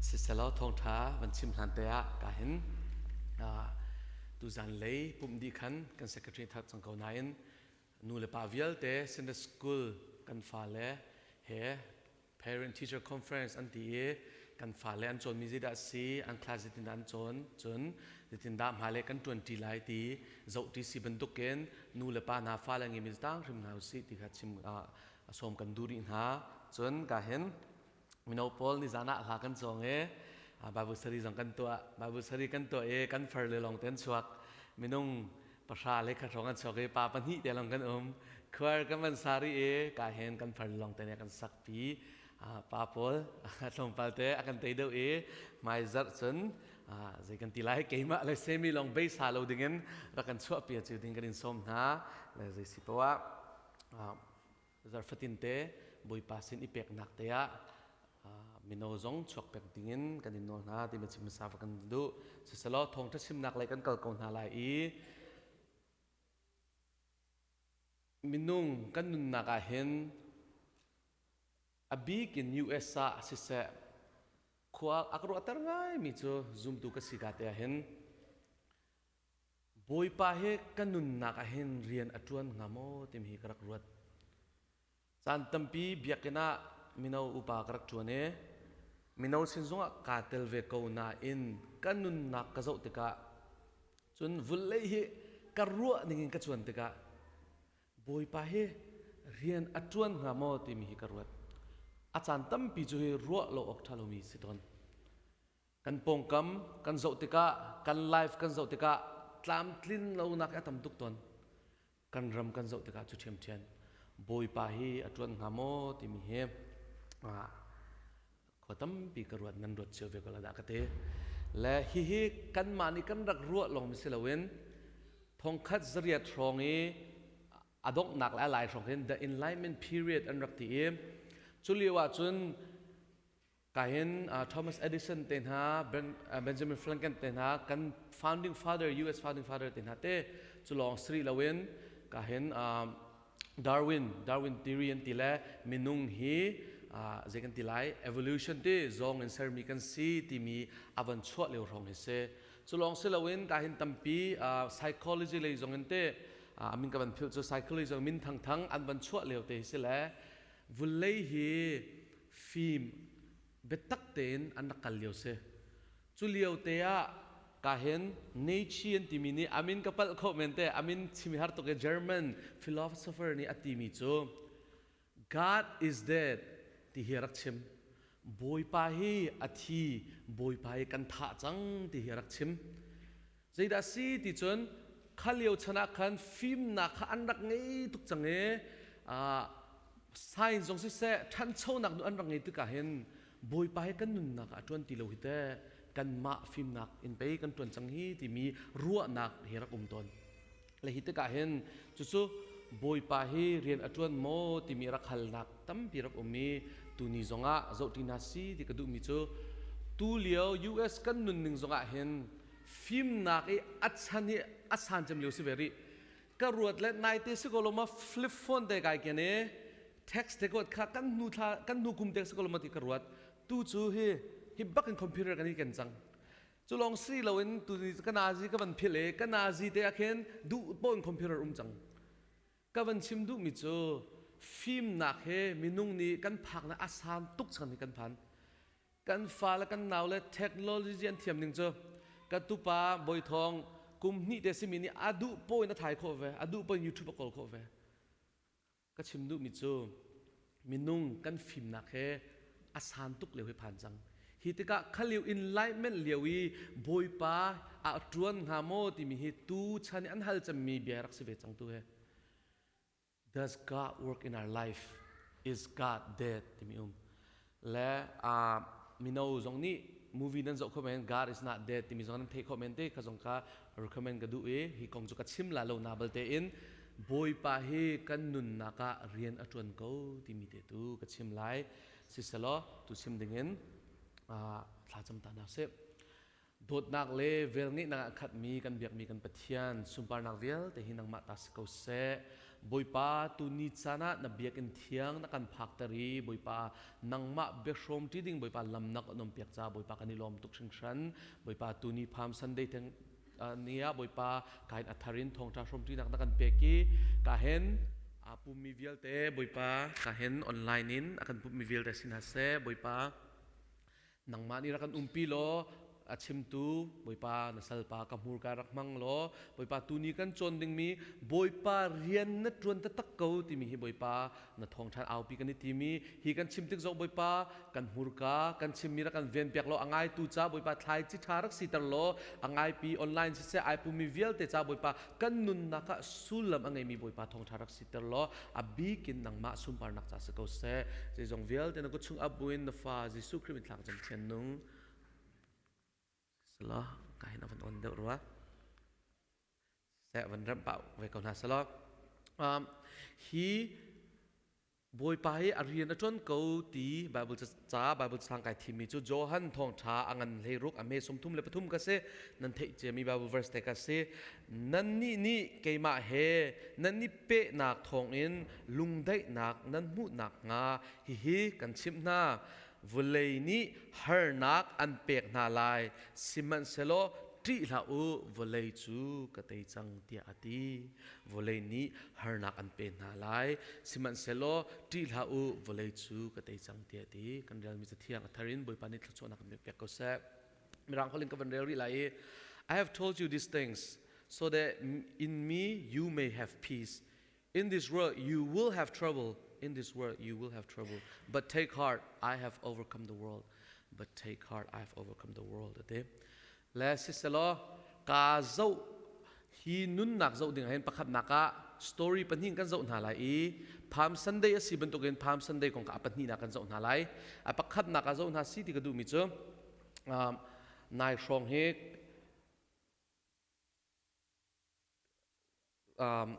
Siselaw thawngṭha van chim hlan te ah ka hin tuzan lei pumh dih khan kan secretary thar cang ko nain nu le pa vialte Sunday school kan fale he parent teacher conference an ti i kan fale an cawnmi zeidah a si, an class zeitindah an cawn, cun zeitindah hmailei kan ṭuanṭi lai ti zohṭi si bantukin nu le pa hna fale ngeimi tang hrim hna usih ti kha chim a sawm kan duh rih hna. Cun ka hin mino pawl nizan ah hla kan cawng i Bible study zong kan tuah. Bible study kan tuah i kan far le lawng te an chuak. Minung pahra le khat hrawng an chuak i pa pahnih te lawng kan um. Khuar kan van sa rih i ka hen kan far le lawng te nih a kan sakpi. Pa pawl tlawmpal te a kan tei deuh i hmai zarh cun zei kan ti lai, keimah le semi lawng beisa lo dingin rak kan chuahpi cu ding kan in sawm hna le zei si poah zarhfatin te Bawipa sin i peknak te ah mino zong chuak pek dingin kan in nawl hna ti chim hmasa va kan duh. Siselaw thawngṭha chimnak lei kan kal ko hna lai i minung kan nunnak ah hin a bik in US ah siseh khua a ka ruahter ngaimi cu zumtu ka si ka te ah hin Bawipa hi ka nunnak ah hin rian a ṭuan hnga maw timi hi ka rak ruat. Caan tampi biakinn ah mino upa ka rak ṭuan i mino sin zongah kaa tel ve ko nain ka nunnak ka zoh tikah, cun vulei hi ka ruah ningin ka cuan tikah Bawipa hi rian a ṭuan hnga maw timi hi ka ruat. A caan tampi cu hi ruah lo awk ṭha lomi si tawn. Kan pawngkam kan zoh tikah, kan life kan zoh tikah tlamtlin lonak a tam tuk tawn. Kan ram kan zoh tikah cu ṭhiamṭhiam Bawipa hi a ṭuan hnga maw timi hi khua tampi ka ruat, nan ruat cio ve ko la dah ka ti. Le hihi kanmah nih kan rak ruah lawng mi si loin 1900 hrawng i a donghnak le a lai hrawng hin the Enlightenment period an rak ti i cu lio ah cun kahin Thomas Edison te hna, Benjamin Franklin te hna, kan founding father, US founding father te hna te cu lawng sri loin kahin Darwin theory an ti le minung hi zei kan ti lai, evolution ti zawng in sermi kan si timi a van chuah lio hrawng hi si. Cu lawng si loin kahin tampi psychology lei zong in te amin ka van philh cu psychology zong min thangthang an van chuah lio te hi si le vulei hi fim biatak tein an rak kal lio si. Cu lio te ah kahin Nietzsche an timi nih, amin ka palh kho men te, amin chimi har tuk i, German philosopher nih a timi cu "God is dead" ti hi rak chim. Bawipa hi a thi, Bawipa hi kan thah cang ti hi rak chim. Zeidah si ti cun kha lio chan ah khan fimnak kha an rak ngei tuk cang i science zong siseh ṭhanchonak nu an rak ngei tikah hin Bawipa hi kan nunnak ah a ṭuan ti lo hi teh, kanmah fimnak in pei kan ṭuan cang hi timi ruahnak hi rak um tawn. Le hi tikah hin cucu Bawipa hi rian a ṭuan maw timi rak halnak tampi rak um i tuni zongah zohṭi hna si ti ka duhmi cu tu lio US kan nunning zongah hin fimnak i a chan hi a san cem lio si ve rih ka ruat. Le naite si ko lo ma, flip phone te kai ken i text te ko kha kan hnu thla, kan hnu kum te si ko lo ma ti ka ruat. Tu cu hi hi bak in computer kan i ken cang. Cu lawng si loin tu ni ka nazi ka van phil i ka nazi te ah khin duh pawn computer um cang. Ka van chim duhmi cu fimnak he minung nih kan phaknak a san tuk cang ni kan phan. Kan fa le kan nau le technology an thiam ning cu ka tupa Bawithawng kum hnih te simi nih a duh paw in a thai khawh ve, a duh paw in YouTube a kawl khawh ve. Ka chim duhmi cu minung kan fimnak he a san tuk lio hi phan cang. Hi tikah kha lio enlightenment lio i Bawipa a ṭuan hnga maw timi hi tu chan i an hal cemmi bia rak si ve cang tu he. Does God work in our life? Is God dead? timi um le mino zong nih movie nan zoh kho men, God is Not Dead timi zong nan theih khawh men te kha zong kha recommend ka duh i hi kong cu ka chim la lo na balte in Bawipa hi kan nunnak ah rian a ṭuan ko timi te tu ka chim lai. Siselaw tu chim dingin thlacam ta na sih. Dawtnak le velngeihnak ah khatmi kan biakmi kan Pathian, sunparnak vialte hi nangmah ta si ko seh. Bawipa tuni caan ah na biakinn thiang na kan phakter i Bawipa nangmah biahrawm ṭi ding Bawipa lam na kan umpiak caah Bawipa kan i lawm tuk hringhran. Bawipa tuni Palm Sunday theng ni ah Bawipa kain a thar in thawngṭha hrawmṭinak na kan pek i ka hen aa pummi vialte Bawipa ka hen online in a kan pummi vialte sin hna seh Bawipa Nangmah nih rak kan umpi law a chimtu Bawipa na salpa ka hmurka rak hmang law Bawipa tuni kan cawn dingmi Bawipa rian na ṭuan taktak ko timi hi Bawipa na thawngṭha aupi kan i timi hi kan chim tik zong Bawipa kan hmurka kan chimmi rak kan venpiak law a ngaitu ca Bawipa thlaici ṭha rak siter law a ngaipi online siseh ai pummi vialte ca Bawipa kan nunnak ah sullam a ngeimi Bawipa thawngṭha rak siter law a bik in nangmah sunparnak ca si ko seh. Zeizong vialte na kut chung ap buin na fa Jesuh Khrih min thlak cam thian nung. Sala ka hin avan on deuh rua. Seh van remh pah ve ko hna sala. Um, hi Bawipa hi a rian a ṭuan ko ti Bible ca Bible cang kai thimmi cu Johan thawngṭha a ngan hleiruk a hme 33 ka si nan theih ciami Bible verse te ka si nannih nih keimah he nan i pehnak thawngin lungdaihnak nan hmuh nakhnga hihi kan chimh hna vawlei nih harnak an pek hna lai sihmanhsehlaw ṭih hlah u vawlei cu ka tei cang tiah a ti vawlei nih harnak an pe hna lai sihmanhsehlaw ṭih hlah u vawlei cu ka tei cang tiah a ti kan relmi cathiang a thar in Bawipa nih thluachuahnak kan pek ko seh mirang holh in ka van rel rih lai i I have told you these things so that in me you may have peace in this world you will have trouble in this world you will have trouble but take heart I have overcome the world but take heart I have overcome the world ate Le siselaw ka zoh hi nunnak zoh ding ah hin pakhatnak ah story pahnih kan zoh hna lai i Palm Sunday a si bantukin Palm Sunday kong kha a pahnihnak kan zoh hna lai. A pakhatnak ah zoh hna si ti ka duhmi cu um, nai hrawng hi um,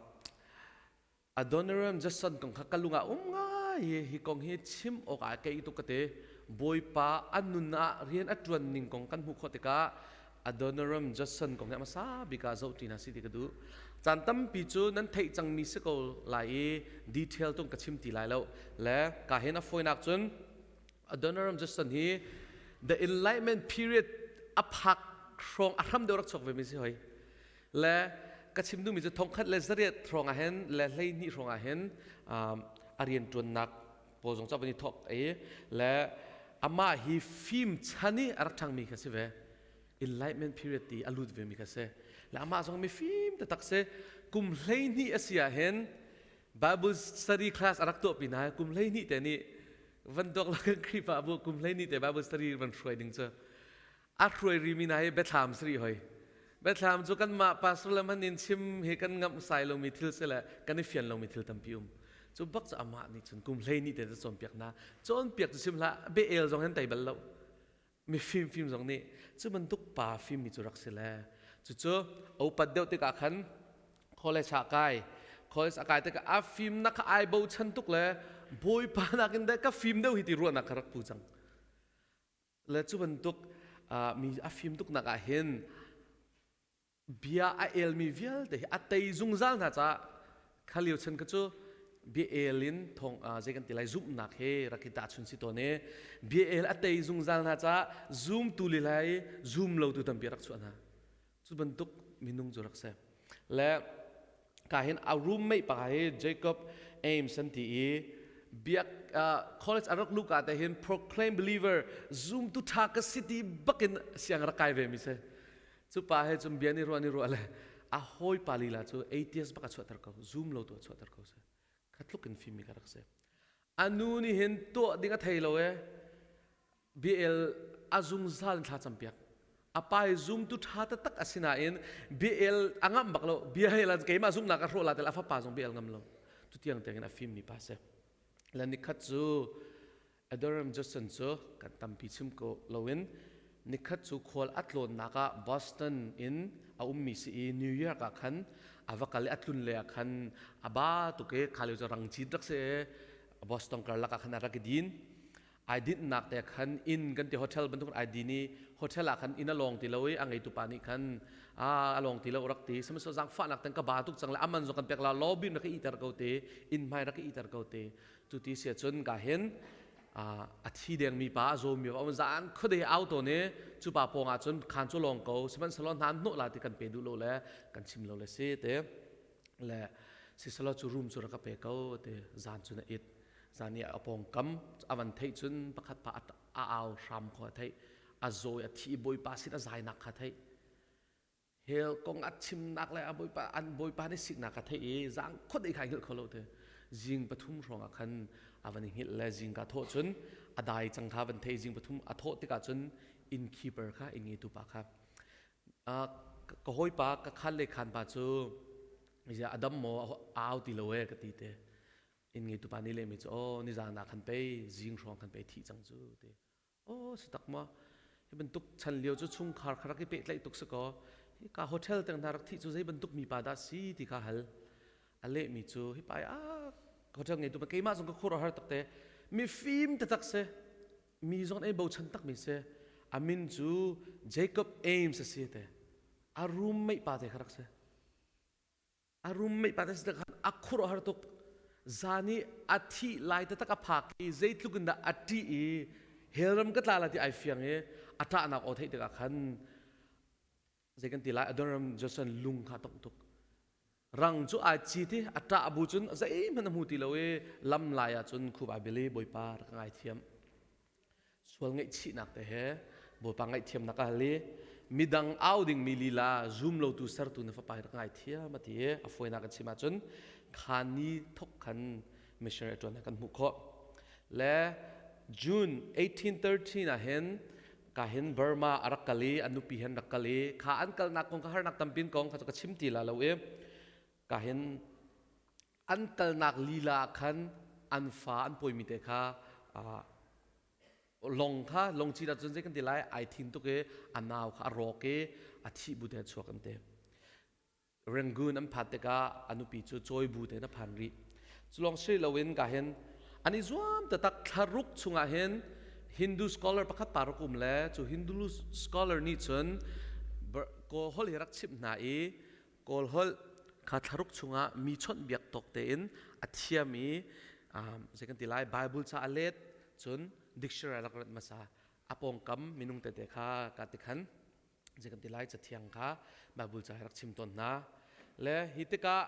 Adoniram Judson kong kha ka lung ah um ngai hi hi kong hi chim awk ah kei tuk ka ti Bawipa a nun ah rian a ṭuan ning kong kan hmuh khawh tikah Adoniram Judson kong hi a hmasa bik ah zoh ṭi hna si ti ka duh caan tampi cu nan theih cangmi si ko lai i detail tung ka chim ti lai lo le ka hin a fawinak cun Adoniram Judson hi the enlightenment period a phak hrawng a hram deuh rak chuak ve mi si hoi Le ka chim duhmi cu 1800 hrawng ah hin le 12 hrawng ah hin a rianṭuannak pawl zong cu van i thawk i le amah hi fim chan i a rak ṭhangmi kha si ve. Enlightenment period ti a lut vemi kha si. Le amah zong mifim taktak si. Kum 12 a si ah hin Bible study class a rak tuah pi hna kum 12 te nih van tuak lo kan Khrihfabu kum 12 te Bible study van hruai ding cu a hruai rimi hna hi biathlam si rih hoi biathlam cu kanmah pastor le hman in chim hi kan ngamh sai lomi thil si le kan i fian lomi thil tampi um cu bak cu amah nih cun kum hlei nih te cawnpiak hna cawnpiak cu sim hlah bia el zong hin tei bal lo mi fim fim zong nih cu bantuk pa fim mi cu rak si le cucu upat deuh tikah khan college ah kai college a kai tikah a fimnak kha ai bochan tuk le bawipa nakin deh ka fim deuh hi ti ruahnak kha rak pu cang Le cu bantuk mi a fim tuknak ah hin bia a elmi vialte hi a tei zungzal hna caah kha lio chan kha cu bia el in thong zei kan ti lai zumhnak he rak i tahchun si tawn i bia el a tei zungzal hna caah zumtu lila i zum lotu tampi rak chuah hna cu bantuk minung cu rak si le ka hin a roommate pa hi Jacob Ames an ti i biak college a rak luka te hin proclaim believer zumtu tha ka si ti bakin siang rak kai ve mi si cu pa he cun bia ni ruah ni ruah le a hawi pa lila cu atheist bak a chuahter ko zum lo tu a chuahter ko si kha tluk in fim mi ka rak si anu nih hin tuah ding a thei lo e Biael a zungzal in thla campiak. A pa hi zumtu ṭha taktak a si nain Biael a ngamh bak lo. Biael ah keimah zumhnak a hrawh la tel a fapa zong Biael ngam lo. Cu tiang tiang in a fimmi pa si. Le nikhat cu Adoram Judson cu kan tampi chim ko loin nikhat cu khual a tlawnnak ah Boston in a ummi si i New York ah khan a va kal i a tlun le ah khan a ba tuk i kha lio cu rang cit rak si i Boston karlak ah khan a rak i din. Ai dinhnak te khan inn kan ti hotel bantuk ai din i hotel ah khan inn a lawng ti lo i a ngeitu pa nih khan a a lawng ti lo rak ti. Sihmanhsehlaw zaangfahnak ten ka ba tuk cang le aman zong kan pek la lobby rak i iter ko te, inn hmai rak i iter ko te. Cu ti si ahcun ka hin a thi dengmi pa a zawmi pa zan khuadei au tawn i cu pa pawng ah cun khaan cu lawng ko sihmanhsehlaw hna hnawh la ti kan pe duh lo le kan chim lo le si te le siselaw cu room cu rak ka pe ko te zan cu na it zan i a pawngkam a van theih cun pakhat pa a au hram kho a theih a zawi a thi bawipa sin a zainak kha theih Hell kong a chimnak le a bawipa an bawipa nih siknak a theih i zaang khot ei kha hngilh kho lo te zing pathum hrawng ah khan a van i hngilh le zingka thawh cun a dai cang kha van thei zing pathum a thawh tikah cun innkeeper kha inn ngeitu pa kha ka hawipa ka khan le khan pa cu a dam maw a au ti lo e ka ti te inn ngeitu pa nih lehmi cu aw nizan ah khan pei zing hrawng khan pei thih cang cu ti Aw si tak ma. Hi bantuk chan lio cu chungkhar kha rak i pehtlaih tuk si kaw hika hotel teng hna rak thih cu zei bantuk mi pa dah si ti kha hal. A lehmi cu hi pa a hotel ngeitu pa keimah zong ka khur a har tak te. Mifim taktak si. Mi zong ei bochan tak mi si. A min cu Jacob Ames a si te. A roommate pa te kha rak si. A roommate pa te si khan a khur a har tuk. Zan i a thih lai taktak a phak i zeitluk in dah a ṭih i hellram ka tla lai ti ai fiang i a ṭahnak aw theih tikah khan zei kan ti lai Adoniram Judson lung kha tongh tuk. Rang cu ai cit i a ṭah bu cun zeihmanh a hmu ti lo i lam lai ah cun khup ai bil i Bawipa rak ka ngaithiam. Sual ngaihchihnak te he Bawipa ngaihthiamnak a hal i midang au dingmi lila zum lotu sertu na fapa hi rak ngaithiam a ti i a fawinak in chim ahcun kha ni thok khan missionary ṭuan kan hmuh khawh. Le June 1813 ah hin ka hin Burma a rak kal i a nupi hen rak kal i kha an kalnak kong kha harnak tampin kong kha cu ka chim ti la lo i ka hin an kalnak lila ah khan an fa an pawimi te kha long kha longci dah cun zei kan ti lai ai thin tuk i a nau kha a rawk i a thih bu te chuak an ti. Rangoon an phat tikah a nupi cu cawi bu tein a phan rih. Cu lawng si loin ka hin an i zuam taktak thlaruk chungah hin Hindu scholar pakhat pa rak um le cu Hindu scholar nih cun Kawl holh hi rak chimh hna i Kawl holh kha thlaruk chungah mi chawnhbiak tawk tein a thiam i zei kan ti lai Bible ca a let cun dictionary rak rat hmasa a pawngkam minung tete kha ka ti khan zei kan ti lai cathiang kha Bible ca rak chim tawn hna le hi tikah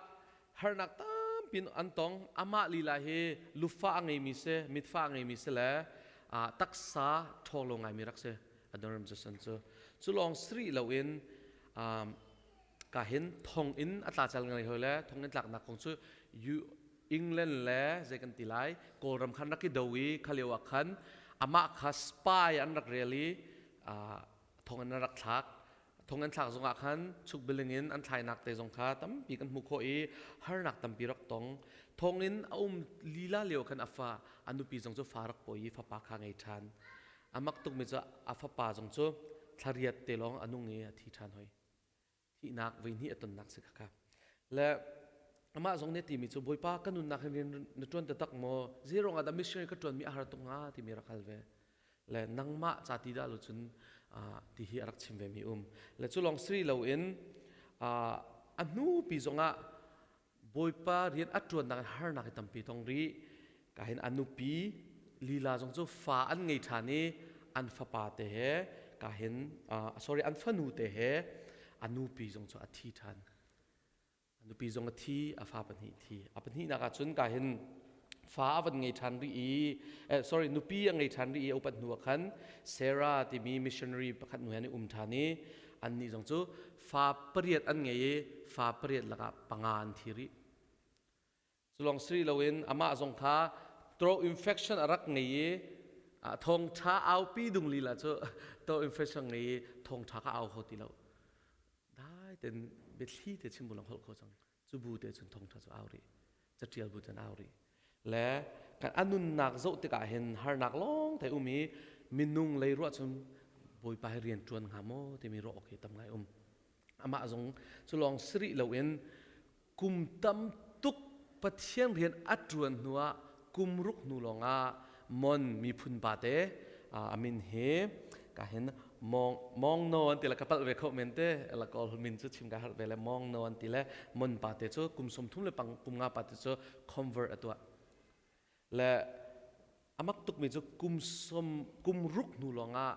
harnak tampi an tong amah lila hi lufa a ngeimi si mitfa a ngeimi si le taksa ṭhawng lo ngaimi rak si Adoniram Judson cu cu lawng sri loin ka hin thonginn a tla cal ngai hoi le thonginn tlaknak kong cu England le zei kan ti lai Kawlram khan rak i do i kha lio ah khan amah kha spy an rak rel i thonginn an rak thlak. Thong an thlak zongah khan chukbiling in an thlainak te zong kha tampi kan hmuh khawh i harnak tampi rak tong. Thonginn a um lila lio khan a fa a nupi zong cu fa rak pawi i fapa kha ngei ṭhan. A mak tukmi cu a fapa zong cu thlariat te lawng a nung i a thi ṭhan hoi. Thihnak voihnih a tonnak si khakha. Le amah zong nih a timi cu Bawipa ka nunnak hin rian na ṭuan taktak maw? Zeiruang ah dah missionary ka ṭuanmi a har tuk hnga timi rak hal ve. Le nangmah ca ti dah lo cun ti hi a rak chim vemi um. Le cu lawng si loin a hnupi zongah Bawipa rian a ṭuannak in harnak hi tampi tong rih. Ka hin a nupi lila zong cu fa an ngei ṭhan i an fapa te he ka hin sorry an fanu te he a nupi zong cu a thi ṭhan. A nupi zong a thi, a fa pahnih thi. A pahnihnak ah cun ka hin fa a van ngei ṭhan rih i sorry nupi a ngei ṭhan rih i a upat hnu ah khan Sarah timi missionary pakhat nu he an i um ṭhan i annih zong cu fa pariat an ngei i fa pariat lakah panga an thi rih. Cu lawng si loin amah zong kha throat infection a rak ngei i thawngṭha aupi dung lila cu throat infection ngei i thawngṭha kha au kho ti lo. Dai ten biathli te chim bu lang holh kho cang. Cu bu te cun thawngṭha cu au rih. Caṭial bu cun au rih. Le kan a nunnak zoh tikah hin harnak lawng te um i minung lei ruah cun Bawipa hi rian ṭuan hnga maw timi ruah awk hi tam ngai um. Amah zong cu lawng si rih loin kum tam tuk Pathian rian a ṭuan hnuah kum ruk hnu lawngah Mon miphun pa te a min hi ka hin Mong Mong No an ti le ka palh ve kho men te la kawl min cu chim ka harh ve le Mong No an ti le Mon pa te cu kum 30 le pang kum nga pa te cu convert a tuah. Le amak tukmi cu kum som kum ruk hnu lawngah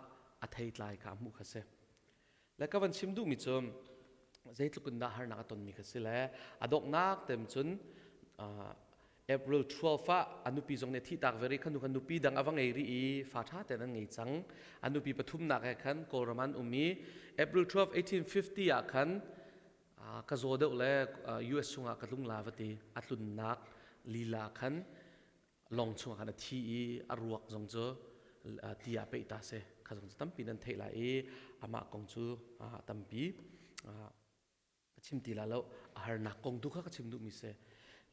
a theitlai kha a hmuh kha si. Le ka van chim duhmi cu zeitluk in dah harnak a tonmi kha si le a donghnak tem cun April 12 ah a nupi zong nih thihtak ve rih khan nu khan nupi dang a va ngei rih i fa ṭha tein an ngei cang. A nupi pathumnak he khan Kawlram an um i April 12, 1850 ah khan ka zaw deuh le US chungah ka tlung la va ti a tlunnak lila khan lawng chungah khan a thi i a ruak zong cu ti ah peih ta si kha zong cu tampi nan theih lai i amah kong cu tampi ka chim ti la lo. A harnak kong tu kha ka chim duhmi si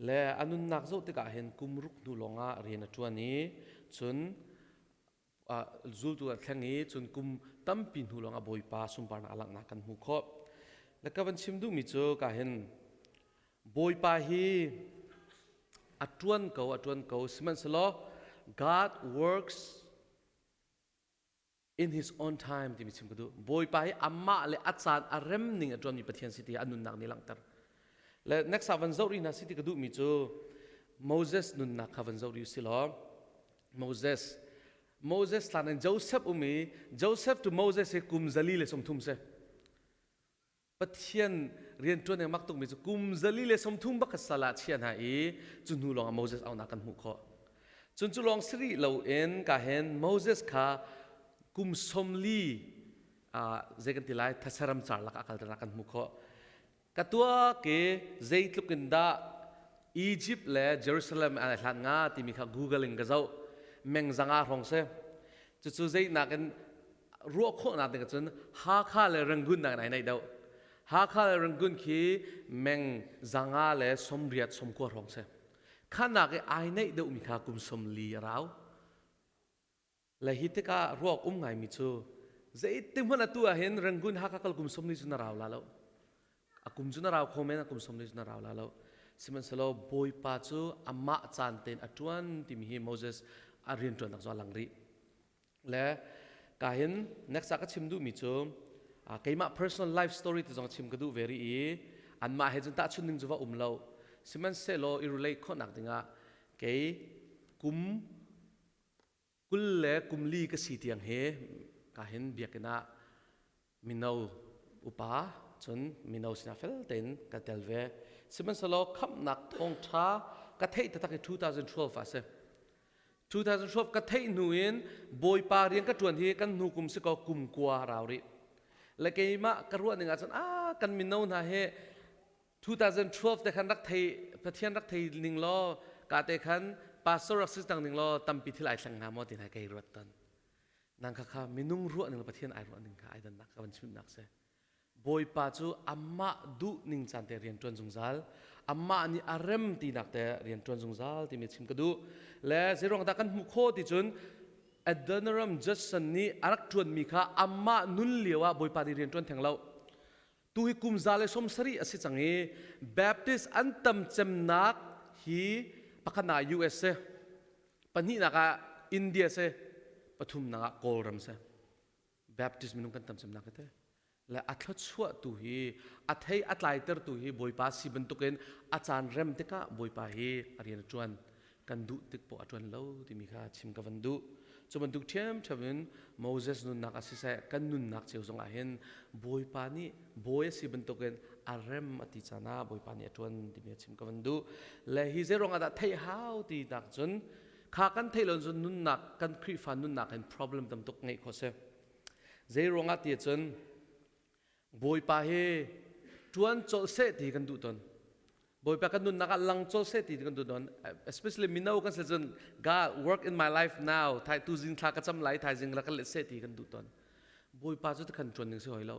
le a nunnak zoh tikah hin kum ruk hnu lawngah rian a ṭuan i cun zultu a thleng i cun kum tampi hnu lawng a Bawipa sunparnak a langhnak kan hmuh khawh. Le ka van chim duhmi cu ka hin Bawipa hi a ṭuan ko, a ṭuan ko, sihmanhsehlaw God works in his own time timi chim ka duh. Bawipa hi amah le a caan a rem ning a ṭuanmi Pathian si ti a nunnak nih langhter. Le next ah van zoh rih hna si ti ka duhmi cu Moses nunnak kha van zoh rih si law Moses Moses hlan in Joseph um i Joseph to Moses hi kum 130 si. Pathian rianṭuan ning mak tukmi cu kum 130 bak kha sal ah chia hna i cu hnu lawng ah Moses auhnak kan hmuh khawh. Cun cu lawng si rih loin ka hen Moses kha kum 40 zei kan ti lai thasaram car lak ah kalter kan hmuh khawh. Ka tuak i zeitluk in dah Egypt le Jerusalem an i hlat nga timi kha Google in ka zoh. Meng zanga hrawng si. Cucu zeinak in ruah khawhnak ding cun Hakha le Rangoon nak in ai naih deuh. Hakha le Rangoon khi meng zanga le 80 90 hrawng si. Khanak i ai naih deuhmi kha kum 40 a rau. Le hi tikah ruak um ngaimi cu zeitik hmanh atu ah hin Rangoon Hakha kal kum 40 cu na rau la lo. A kum cu na rau kho men, a kum 40 cu na rau la lo. Sihmanhsehlaw Bawipa cu amah caan tein a ṭuan timi hi Moses a rianṭuannak cu a lang rih. Le ka hin next ah ka chim duhmi cu keimah personal life story ti zong chim ka duh ve rih i anmah he cun tahchun ning cu va um lo. Sihmanhsehlaw i relate khawhnak dingah kei kum 20 le kum li ka si tiang hi ka hin biakinn ah mino upa cun mino sinah fel tein ka tel ve. Sihmanhsehlaw khamhnak thawngṭha ka theih taktak hi 2012 ah a si. 2012 ka theih hnu in Bawipa rian ka ṭuan hi kan hnu kum si kaw kum kua rau rih. Le keimah ka ruah ning ahcun ah kan mino hna hi 2012 te khan rak thei Pathian rak thei ning law ka te khan pastor rak si tang ning law tampi thil ai thleng hnga maw ti hna kei ruat ton. Nang kha kha minung ruah ning le Pathian ai ruah ning kha ai dannak ka van chimnak si. Bawipa cu amah duh ning caan te rian ṭuan zungzal, amah nih a rem tinak te rian ṭuan zungzal timi chim ka duh. Le zeiruang dah kan hmuh khawh ti cun Adoniram Judson nih a rak ṭuanmi kha amah nun lio ah Bawipa nih rian ṭuan theng lo. Tu hi kum 170 a si cang i Baptist an tam cemnak hi pakhatnak ah US si, pahnihnak ah India si, pathumnak ah Kawlram si. Baptist minung kan tam cemnak hi te. Le a thluachuah tu hi a thei a tlaiter tu hi Bawipa si bantukin a caan rem tikah Bawipa hi a rian a ṭuan. Kan duh tik poah a ṭuan lo timi kha chim ka van duh. Cu bantuk ṭhiamṭhiam in Moses nunnak ah siseh kan nunnak cio zongah hin Bawipa nih bawi a si bantukin a rem a ti caan ah Bawipa nih a ṭuan timi chim ka van duh. Le hi zeiruang ah dah theih hau ti nak cun kha kan theih lo cun nunnak kan Khrihfa nunnak hin problem tam tuk ngeih khawh si. Zeiruang ah ti cun Bawipa hi ṭuan colh seh ti kan duh tawn. Bawipa kan nunnak ah lang colh seh ti kan duh tawn. Especially mino kan si cun God work in my life now. Thai tu zing thla ka cam lai thaizing rak ka let seh ti kan duh tawn. Bawipa cu kan ṭuan ning si hoi lo.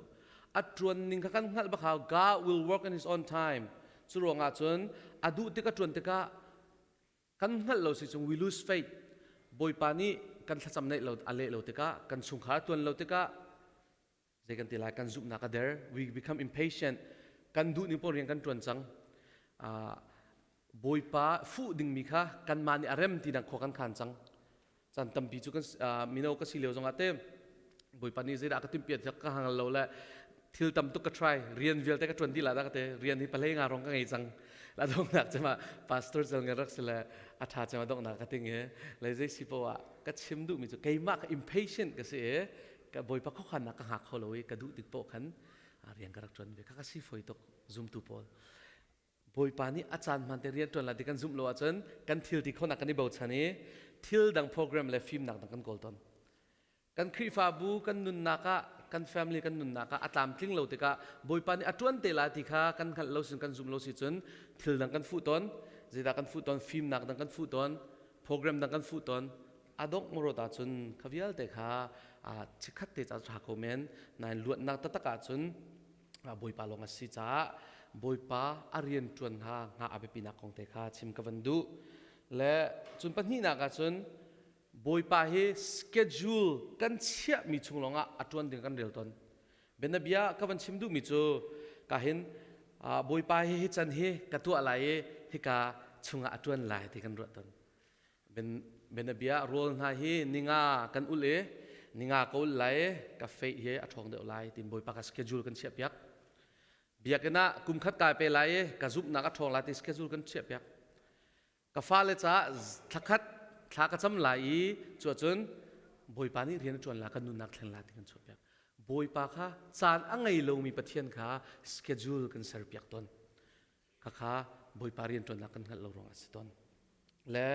A ṭuan ning kha kan hngalh bak hau. God will work in his own time. Cu ruangah cun a duh tik a ṭuan tikah kan hngalh lo si cung we lose faith. Bawipa nih kan thlacam neih lo a leh lo tikah kan chungkhar a tuan lo tikah zei kan ti lai kan zumhnak a der. We become impatient. Kan duh ning paoh rian kan ṭuan cang. Bawipa fuh dingmi kha kanmah nih a rem tinak khua kan khan cang. Caan tampi cu kan mino ka si lio zongah te Bawipa nih zeidah ka timhpiak ka hangal lo le thil tam tuk ka try rian vialte ka ṭuan dih la dah ka te rian hi palei nga rong ka ngei cang la donghnak cema pastor zel nge rak si le a ṭha cema donghnak ka ting i le zei si poah ka chim duhmi cu keimah ka impatient ka si i ka Bawipa khuakhannak ka hngak kho lo i ka duh tik poh khan rian ka rak ṭuan ve kha ka si foi tuk zumtu pawl Bawipa nih a caan hmaan te rian ṭuan lai ti kan zumh lo ahcun kan thil ti khonak kan i bochan i thil dang program le fimnak dang kan kawl tawn. Kan Khrihfabu kan nunnak ah kan family kan nunnak ah a tlamtling lo tikah Bawipa nih a ṭuan te lai ti kha kan hngalh lo sin kan zumh lo si cun thil dang kan fuh tawn. Zeidah kan fuh tawn? Fimnak dang kan fuh tawn, program dang kan fuh tawn. A dongh mawrawt ahcun kha vialte kha chikkhat te ca ṭha ko men nain luatnak taktak ahcun Bawipa lawng a si caah Bawipa a rian ṭuan hna hnga a biapinak kong te kha chim ka van duh. Le cun pahnihnak ah cun Bawipa hi schedule kan chiahmi chung lawngah a ṭuan ding kan rel tawn. Bianabia ka van chim duhmi cu ka hin Bawipa hi hi can hi ka tuah lai i hika chungah a ṭuan lai ti kan ruah tawn. Bianabia rawl hna hi ninga kan ulh i ninga ka ulh lai ka feih hi a ṭhawng deuh lai tiin Bawipa ka schedule kan chiahpiak. Biakinn ah kum khat kai pe lai i ka zumhnak a ṭhawng lai ti schedule kan chiahpiak. Ka fale caah thlakhat thla ka cam lai i cuahcun Bawipa nih rian a ṭuan lai kan nunnak thleng lai ti kan chuahpiak. Bawipa kha caan a ngei lomi Pathian kha schedule kan serpiak tawn. Khakha Bawipa rianṭuannak kan hngalh lo ruangah a si tawn. Le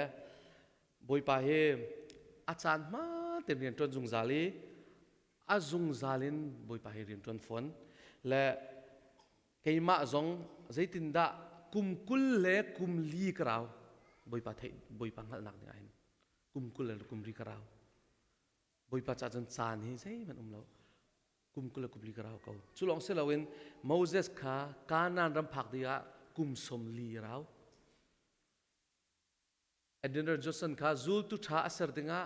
Bawipa hi a caan hmaan tein rianṭuan zungzal i a zungzal in Bawipa hi rianṭuan fawn. Le keimah zong zeitindah kum 20 le kum li ka rau Bawipa theih Bawipa hngalhnak ding ah hin kum 20 le kum ri ka rau. Bawipa ca cun caan hi zeihmanh um lo. Kum 20 le kum li ka rau ko. Cu lawng si loin Moses kha Kanaan ram phak dingah kum 40 a rau. Adoniram Judson kha zultu ṭha a ser dingah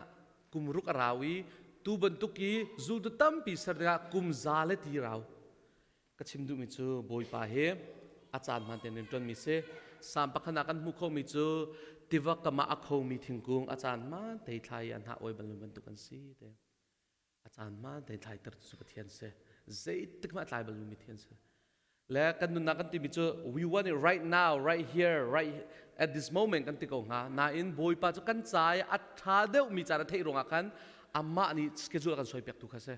kum ruk a rau i tu bantuk i zultu tampi ser dingah kum za le ti rau. Ka chim duhmi cu Bawipa hi a caan hmaan tein rianṭuanmi si. Salm pakhat ah kan hmuh khomi cu tiva kam ah a khomi thingkung a caan hmaan te thla i a hnah oi bal bantuk an si te. A caan hmaan tein thlaiter cu Pathian si. Zeitik hmanh a tlai bal mi Pathian si. Le kan nunnak kan timi cu we want it right now, right here, right at this moment kan ti ko hnga. Nain Bawipa cu kan ca i a ṭha deuhmi caan a theih ruangah khan amah nih schedule a kan suaipiak tu kha si.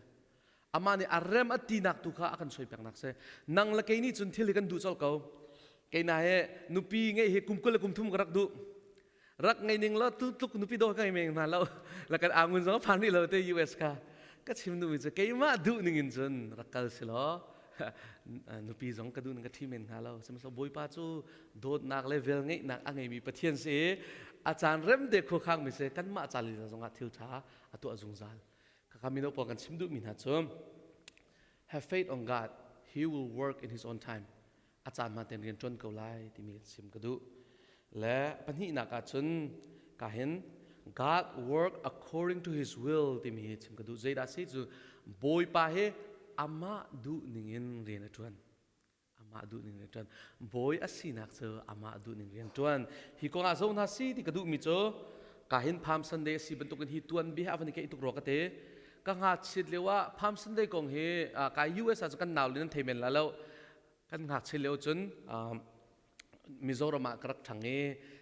Amah nih a rem a tinak tu kha a kan suaipiaknak si. Nang le kei nih cun thil hi kan duh colh ko. Kei na he nupi ngeih hi kum 20 le kum thum ka rak duh. Rak ngei ning law tu tluk nupi dawh ka ngei men hna lo. La kan angun zong phan rih lo te US kha. Ka chim duhmi cu keimah duh ning in cun rak kal si law nupi zong ka duh ning ka ṭhi men hnga lo. Sihmanhsehlaw Bawipa cu dawtnak le velngeihnak a ngeimi Pathian si i a caan rem te khuakhangmi si kanmah ca lila zongah thil ṭha a tuah zungzal. Khakha mino pawl kan chim duhmi hna cu have faith on God. He will work in his own time. A caan hmaan tein rian ṭuan ko lai timi chim ka duh. Le pahnihnak ah cun ka hin God work according to his will timi hi chim ka duh. Zeidah si cu Bawipa hi amah duh ning in rian a ṭuan. Amah duh ning rian ṭuan. Bawi a sinak cu amah duh ning rian ṭuan. Hi kong ah zo hna si ti ka duhmi cu ka hin Palm Sunday a si bantukin hi tuanbia a van i keih tuk rua ka ti. Ka ngakchiat lio ah Palm Sunday kong hi kai US ah cun kan nau le nan thei men la lo. Kan ngakchiat lio cun Mizoram ah ka rak ṭhang i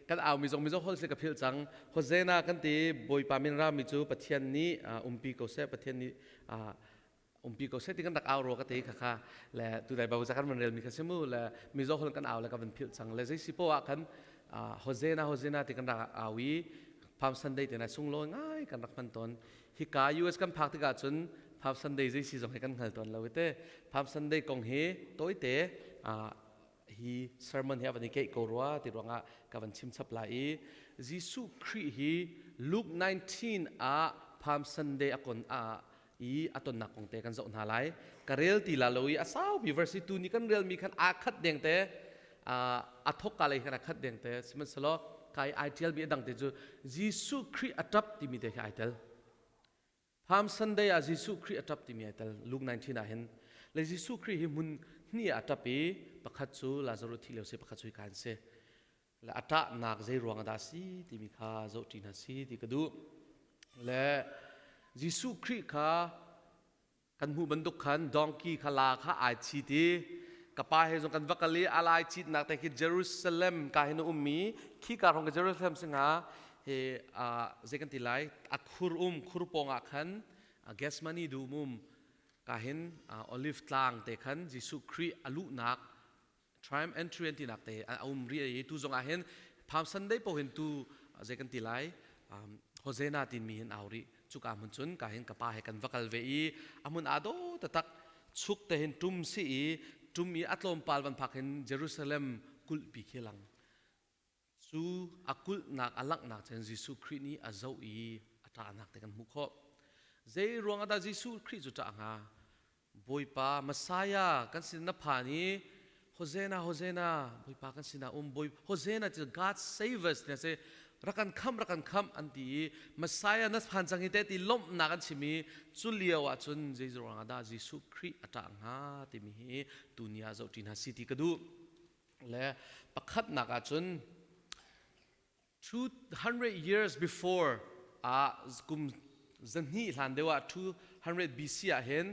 kan au mi zong Mizo holh si ka philh cang. Hosanna kan ti Bawipa min rami cu Pathian nih umpi ko seh Pathian nih umpi ko seh ti kan rak au rua ka ti kha kha le tu dai babu kan van rel mi kha si mu le Mizo holh kan au le ka van philh cang le zei si poah ah khan Hosanna Hosanna ti kan rak au i Palm Sunday te na sunglawi ngai kan rak hman tawn hika US kan phak tikah cun Palm Sunday zei si zong hi kan hngal tawn lo te Palm Sunday kong hi tawite hi sermon hi a van i keih ko rua ti ruangah ka van chim chap lai i Jesuh Khrih hi Luke 19 ah Palm Sunday a kon a i a tonnak kong te kan zoh hna lai. Ka rel ti la lo i a saupi verse tu ni kan relmi khan aa khat deng te a thok ka lei khan a khat deng te sihmanhsehlaw kai ai tial mi a dang te cu Jesuh Khrih a tap timi te khi ai tel. Palm Sunday ah Jesuh Khrih a tap timi ai tel Luke 19 ah hin. Le Jesuh Khrih hi hmun hnih ah a tap i pakhat cu Lazarus thi lio si pakhat cu hi kan si. Le a ṭahnak zei ruang ah dah si timi kha zoh ṭi hna si ti ka duh. Le Jesuh Khrih kha kan hmuh bantuk khan donkey kha la kha ai chit i ka pa he zong kan va kal i a lai chitnak te khi Jerusalem ka hin a ummi khi ka hrawng ka Jerusalem singa he zei kan ti lai a khur um khur pawng ah khan Gethsemane dum um ka hin Olive tlang te khan Jesuh Khrih a luhnak Triumph entry an tinak te a um ri i tu zong ah hin Palm Sunday po hin tu zei kan ti lai Hosanna timi hin au rih. Cuka hmun cun ka hin ka pa he kan va kal ve i a hmun aa do taktak chuk te hin tum si i tum i a tlawmpal van phak hin Jerusalem kulhpi khi lang. Cu a kulhnak a langhnak cun Jesuh Khrih nih a zoh i a ṭahnak te kan hmuh khawh. Zei ruang ah dah Jesuh Khrih cu ṭah hnga? Bawipa Messiah kan sin na phan i Hosanna Hosanna Bawipa kan sinah um Bawi Hosanna cu God save us ti a si. Rak kan khamh rak kan khamh an ti i Messiah na phan cang hi te ti lawmhnak an chim i cu lio ah cun zei ruang ah dah Jesuh Khrih a ṭah hnga timi hi tuni ah zoh ṭi hna si ti ka duh. Le pakhatnak ahcun 200 years before ah kum zahnih hlan deuh ah 200 BC ah hin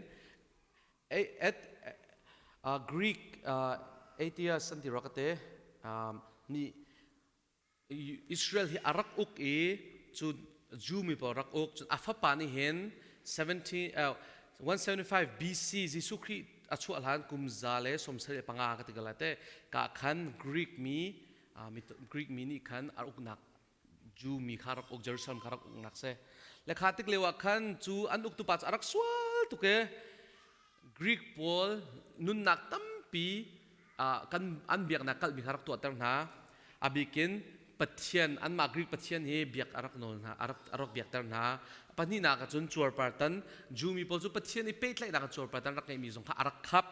at Greek atheist an ti rua ka te nih Israel hi a rak uk i cu Jew mi pawl rak uk. Cun a fapa nih hin 17, 175 BC Jesuh Khrih a chuah hlan kum 175 ka ti ko lai te ka khan Greek mi Greek mi nih khan a uknak Jew mi kha rak uk Jerusalem kha rak uknak si le kha tik lio ah khan cu an uktu pa cu a rak sual tuk e Greek pawl nunnak tampi kan an biaknak kalhmi kha rak tuahter hna. A bikin Pathian anmah Greek Pathian hi biak a rak nawl hna a rak a rak biakter hna. Pahnihnak ah cun cuarpartan Jew mi pawl cu Pathian i pehtlaihnak ah cuarpartan rak ngeihmi zong kha a rak khap.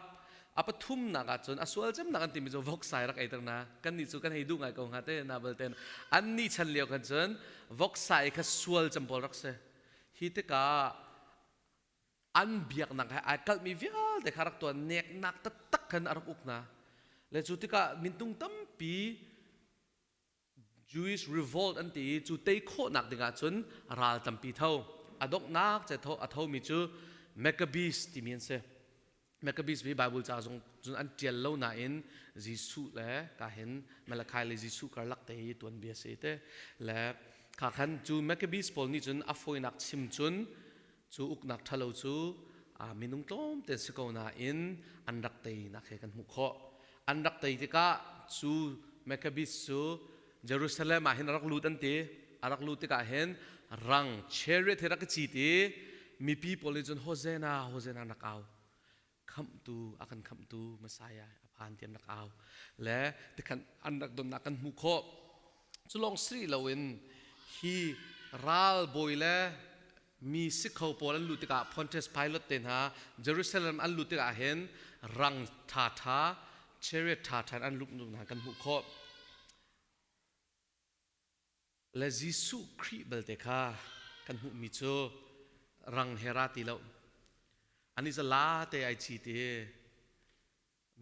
A pathumnak ah cun a sual cemnak an timi cu voksai rak eiter hna. Kannih cu kan hei duh ngai ko hnga te na balte annih chan lio khan cun voksai kha sual cem pawl rak si. Hi tikah an biaknak he ai kalhmi vialte kha rak tuah neknak taktak khan a rak uk hna. Le cu tikah mintung tampi Jewish revolt an ti i cu tei khawhnak dingah cun ral tampi tho. A donghnak ce tho a thomi cu Maccabees timi an si. Maccabees hi Bible ca zong cun an ṭial lo nain Jesuh le ka hin Malachi le Jesuh karlak te hi tuanbia si te le kha khan cu Maccabees pawl nih cun a fawinak chim cun Cu uknak ṭhalo cu minung tlawmte si ko nain an rak teinak he kan hmuh khawh. An rak tei tikah cu Maccabees cu Jerusalem ah hin a rak lut an ti. A rak lut tikah hin rang chariot he rak i cit i mipi pawl nih cun Hosanna, Hosanna an rak au. Khamhtu, a kan khamhtu Messiah a phan ti an rak au. Le tikhan an rak donnak kan hmuh khawh. Cu lawng si loin hi ral bawi le mi sikho pawl an luh tikah Pontius Pilate te hna Jerusalem an luh tikah hin rang ṭhaṭha chariot ṭhaṭha in an luh hna kan hmuh khawh. Le Jesuh Khrih belte kha kan hmuhmi cu rang he ra ti lo. Ani zala te ai ci ti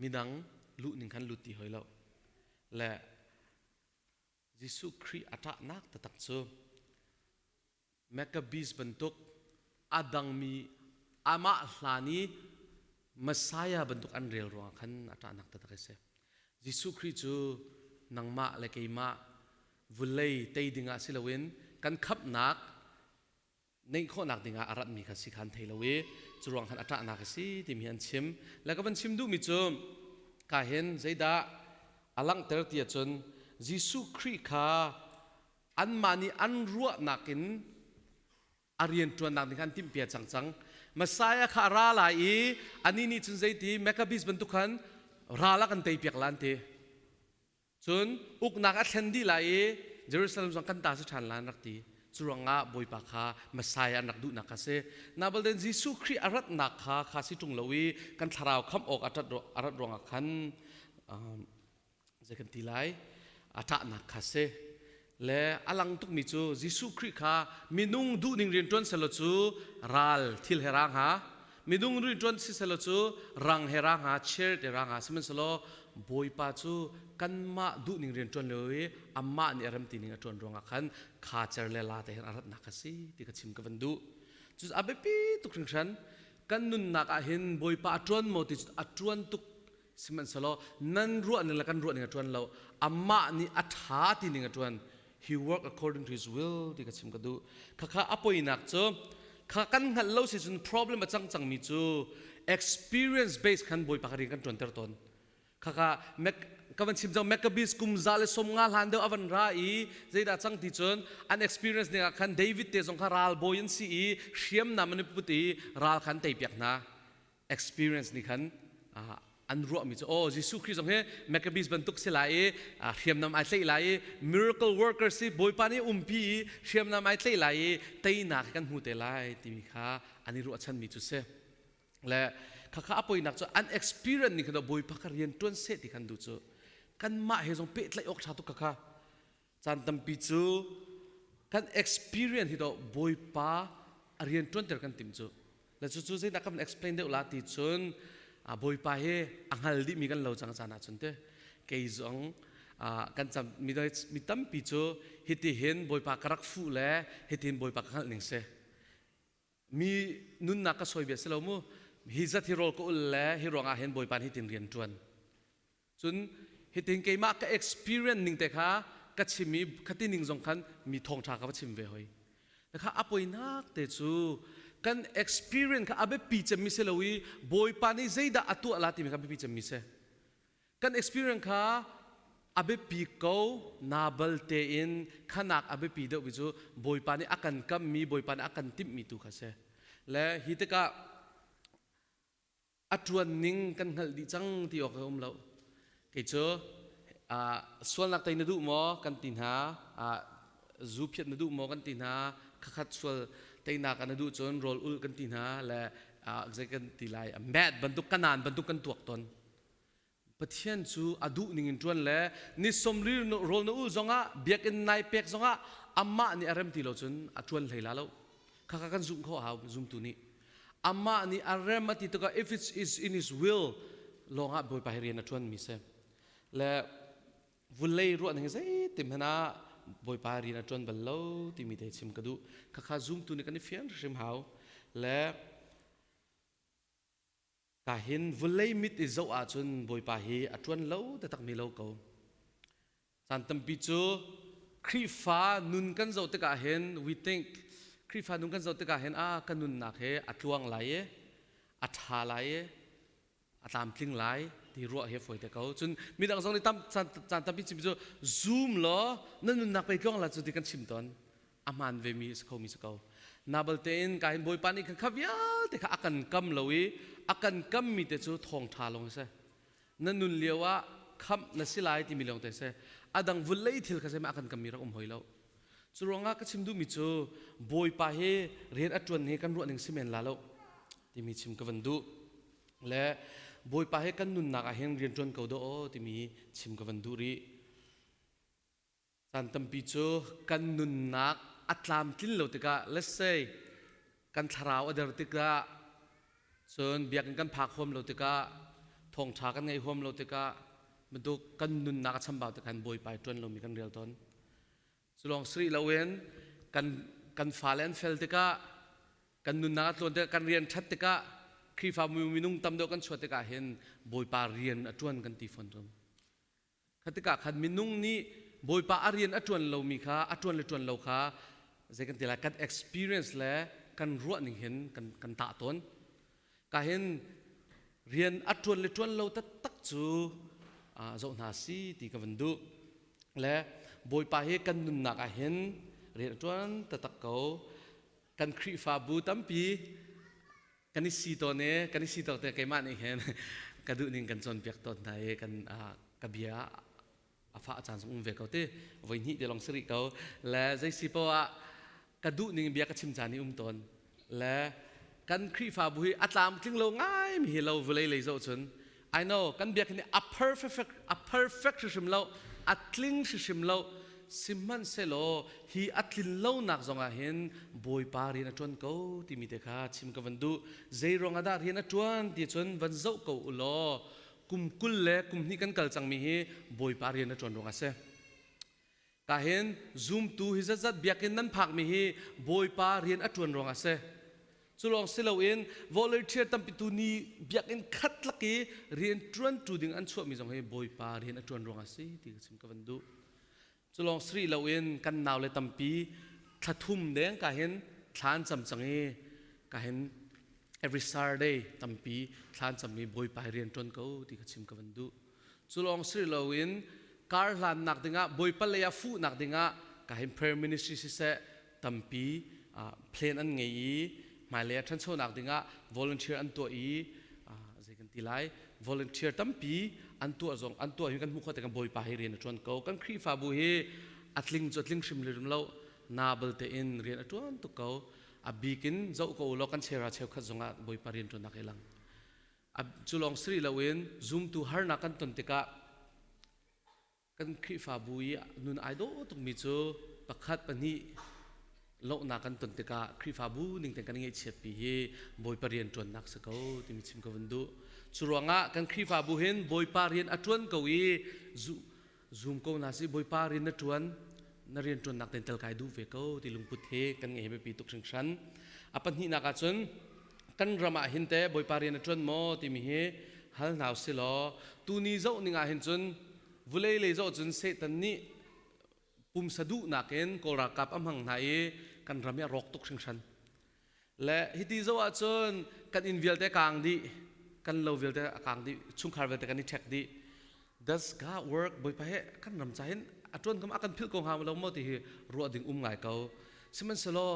midang luh ning khan lut ti hoi lo. Le Jesuh Khrih a ṭahnak taktak cu Maccabees bantuk a dangmi amah hlan i Messiah bantuk an rel ruangah khan a ṭahnak taktak a si. Jesuh Khrih cu nangmah le keimah vulei tei dingah si loin kan khamhnak neih khawhnak dingah a ratmi kha si kha an thei lo i cu ruang khan a ṭahnak a si timi an chim. Le ka van chim duhmi cu ka hin zeidah a langhter ti ahcun Jesuh Khrih kha anmah nih an ruahnak in a rianṭuannak ding kha an timhpiak cang cang. Messiah kha a ra lai i anih nih cun zeiti Maccabees bantuk khan ral a kan teipiak la an ti. Cun uknak a thlen dih lai i Jerusalem zong kan ta si ṭhan lai an rak ti. Cu ruangah Bawipa kha Messiah an rak duhnak kha si. Nabalden Jesuh Khrih a ratnak kha kha si ṭung lo i kan thlarau khamh awk a rat ruangah khan zei kan ti lai a ṭahnak kha si le a lang tukmi cu Jesuh Khrih kha minung duhning rian ṭuan selaw cu ral thil he ra hnga. Minung rianṭuan siselaw cu rang he ra hnga, chair te ra hnga, sihmanhsehlaw Bawipa cu kanmah duhning rianṭuan lio i amah nih a remti ning a ṭuan ruangah khan kha cer le la te hin a ratnak a si ti ka chim ka van duh. Cu a biapi tuk hringhran. Kan nunnak ah hin Bawipa a ṭuan maw ti cu a ṭuan tuk sihmanhsehlaw nan ruah ning le kan ruah ning a ṭuan lo. Amah nih a ṭha ti ning a ṭuan. He work according to his will ti ka chim ka duh. Khakha a poinak cu kha kan hngalh lo si cun problem a cang cangmi cu experience based khan Bawipa kha rian kan ṭuanter tawn. Khakha ka van chim cang Maccabees kum 150 hlan deuh a van ra i zeidah cang ti cun an experience ning ah khan David te zong kha ralbawi an si i hriamnam an i put i ral kha an teipiak hna. Experience nih khan an ruahmi cu oh Jesuh Khrih zong hi Maccabees bantuk si lai i hriamnam ai tlaih lai i miracle worker si Bawipa nih umpi i hriamnam ai tlaih lai i teinak kan hmu te lai timi kha an i ruahchanmi cu si le khakha a poinak cu an experience nih khan Bawipa kha rian ṭuan seh ti khan duh cu kanmah he zong pehtlaih awk ṭha tuk khakha Caan tampi cu kan experience hi dawh Bawipa a rian ṭuanter kan tim cu. Le cucu zeidah kan explain deuh la ti cun Bawipa hi a hngal dihmi kan lo cang caan ahcun te kei zong kan cam mi tampi cu hiti hin Bawipa ka rak fuh le hitin Bawipa ka hngalh ning si. Mi nunnak ka sawi bia si lo mu. Hi zat hi rawl ka ul le hi ruangah hin Bawipa nih hitin rian ṭuan. Cun hitin keimah ka experience ning te kha ka chim i khati ning zong khan mi thawngṭha ka va chim ve hoi. Kha a poinak te cu kan experience kha a biapi cemmi si lo i Bawipa nih zeidah a tuah la timi kha biapi cemmi si. Kan experience kha a biapi ko nabal tein khanak a biapi deuhmi cu Bawipa nih a kan kammi Bawipa nih a kan timhmi tu kha si. Le hi tikah a ṭuan ning kan hngalh dih cang ti awk a um lo. Kei cu sualnak tei na duh maw kan ti hna, zu phiat na duh maw kan ti hna, khakhat sual teinak na duh cun rawl ul kan ti hna le zei kan ti lai, mat bantuk kanan bantuk kan tuak ton. Pathian cu a duh ning in ṭuan le ni sawmli rawl na ul zongah biakinn nai pek zongah amah nih a rem ti lo cun a ṭuan hlei la lo. Khakha kan zumh kho a hau zumtu nih. Amah nih a rem a ti tikah if it is in his will lawngah Bawipa hi rian a ṭuanmi si. Le vulei ruah ning zeitim hmanh ah Bawipa rian a ṭuan bal lo timi te chim ka duh. Khakha zumtu nih kan i fian hrim hau. Le Ka hin vulei mit i zoh ahcun Bawipa hi a ṭuan lo taktakmi lo ko. Caan tampi cu Khrihfa nun kan zoh tikah hin we think Khrihfa nun kan zoh tikah hin ah ka nunnak hi a tluang lai i a ṭha lai i a tlamtling lai ti ruah hi fawi te ko. Cun midang zong nih tam caan tampi chim cu zoom law na nunnak pei tluang la cu ti kan chim tawn. A hmaan vemi a si khomi si ko. Nabal tein ka hin Bawipa nih khan kha vialte kha a kan kam lo i a kan kammi te cu thawngṭha lawng si. Na nun lio ah khamh na si lai timi lawng te si. A dang vulei thil kha zeimah a kan kammi rak um hoi lo. Cu ruangah ka chim duhmi cu Bawipa hi rian a ṭuan hi kan ruah ning si men la lo timi chim ka van duh. Le Bawipa hi kan nunnak ah hin rian ṭuan ko dawh aw timi chim ka van duh rih. Caan tampi cu kan nunnak a tlamtlin lo tikah let's say kan thlarau a der tikah cun biakinn kan phak huam lo tikah thawngṭha kan ngaih huam lo tikah bantuk kan nunnak a chambau tikah hin Bawipa i ṭuan lomi kan rel tawn. Cu lawng si rih loin kan kan fale an fel tikah kan nunnak a tluan tikah kan rian ṭhat tikah Khrihfa minung tam deuh kan chuah tikah hin Bawipa rian a ṭuan kan ti fawn ṭung. Kha tikah khan minung nih Bawipa a rian a ṭuan lomi kha a ṭuan le ṭuan lo kha zei kan ti lai kan experience le kan ruah ning hin kan kan tah tawn. Ka hin rian a ṭuan le ṭuan lo taktak cu zoh hna si ti ka van duh. Le Bawipa hi kan nunnak ah hin rian a ṭuan taktak ko. Kan Khrihfabu tampi kan i si tawn i kan i si tawn te keimah nih hin ka duh ning kan cawnpiak tawn hna i kan ka bia a fah caan zong um ve ko ti voi hnih te lawng si rih ko le zei si poah ah ka duh ning bia ka chim caan i um tawn le kan Khrihfabu hi a tlamtling lo ngai mi hi lo vulei lei zoh cun I know kan biakinn hi a perfect a perfect hrimhrim lo a tling hrimhrim lo. Sihmanhsehlaw hi a tlin lonak zongah hin Bawipa rian a ṭuan ko timi te kha chim ka van duh. Zei ruangah dah rian a ṭuan ti cun van zoh ko u law kum 20 le kum hnih kan kal cangmi hi Bawipa rian a ṭuan ruangah a si. Ka hin zumtu hi zatzat biakinn nan phakmi hi Bawipa rian a ṭuan ruangah a si. Cu lawng si loin volunteer tampi tu ni biakinn khat lak i rian ṭuantu ding an chuahmi zong hi Bawipa rian a ṭuan ruangah a si ti ka chim ka van duh. Cu lawng si rih loin kan naule tampi thla thum deng ka hin thla an cam cang i ka hin every Saturday tampi thla an cammi Bawipa hi rian ṭuan ko ti ka chim ka van duh. Cu lawng si loin kar hlannak dingah Bawipa lei ah fuhnak dingah ka hin prayer ministry siseh tampi plan an ngei i hmailei ah ṭhanchonak dingah volunteer an tuah i zei kan ti lai, volunteer tampi an tuah zong an tuah hi kan hmuh khawh tikah Bawipa hi rian a ṭuan ko. Kan Khrihfabu hi a tling cu a tling hrim hrim lo na balte in rian a ṭuan tuk ko. A bik in zoh ko law kan chera cheukhat zongah Bawipa rian ṭuannak hi lang. Cu lawng si rih loin zumtu harnak kan ton tikah kan Khrihfabu i nun ai dawh tukmi cu pakhat pahnih lohnak kan ton tikah Khrihfabu ning ten kan ngaihchiatpi hi Bawipa rian ṭuannak si ko timi chim ka vun duh. Cu ruangah kan Khrihfabu hin Bawipa rian a ṭuan ko i zum ko na si, Bawipa rian na ṭuan, na rian ṭuannak ten tel kai duh ve ko ti lungput he kan ngeih hi biapi tuk hringhran. A pahnihnak ah cun kan ram ah hin teh Bawipa rian a ṭuan maw timi hi hal hna usih law tuni zoh ning ah hin cun vulei lei zoh cun Satan nih pumsa duhnak in Kawl ralkap a hmang hna i kan ram hi a rawk tuk hringhran. Le hiti zoh ahcun kan inn vialte kaang dih, kan lo vialte a kaang dih, chungkhar vialte kan i ṭhek dih. Does God work? Bawipa he kan ram ca hin a ṭuan kam a kan philh ko hnga lo maw ti hi ruah ding um ngai ko. Sihmanhsehlaw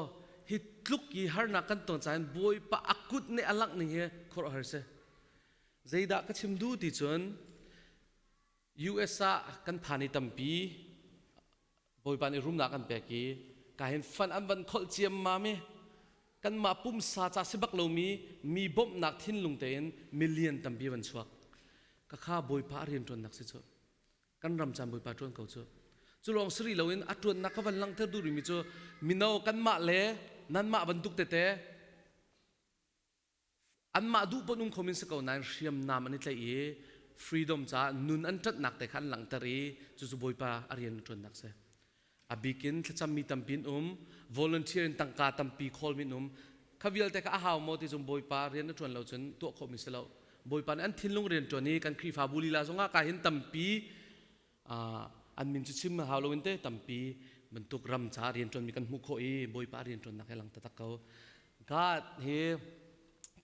hi tluk i harnak kan ton ca hin Bawipa a kut nih a langh ning hi khuaruahhar si. Zeidah ka chim duh ti cun US ah kan phan i tampi Bawipa nih rumnak an pek i ka hin fan an van kholh ciammam i kanmah pumsa ca si bak lomi mi bawmhnak thinlung tein million tampi van chuak. Ka kha Bawipa a rianṭuannak si cu. Kan ram caan Bawipa ṭuan ko cu. Cu lawng si rih loin a ṭuannak ka van langhter duh rihmi cu mino kanmah le nanmah bantuk tete anmah duh pon um khomin si ko nain hriamnam an i tlaih i freedom caah nun an ṭanhnak te kha an langhter i cucu Bawipa a rian a ṭuannak si. A bikin thlacammi tampi an um, volunteer in tangka tampi khawlmi an um. Kha vialte kha a hau maw ti cun Bawipa rian a ṭuan lo cun tuah khawhmi si lo. Bawipa nih an thinlung rian ṭuan i kan Khrihfabu lila zongah ka hin tampi an min cu chim hau loin te tampi bantuk ram ca rian ṭuanmi kan hmuh khawh i Bawipa rian ṭuannak he lang taktak ko. God hi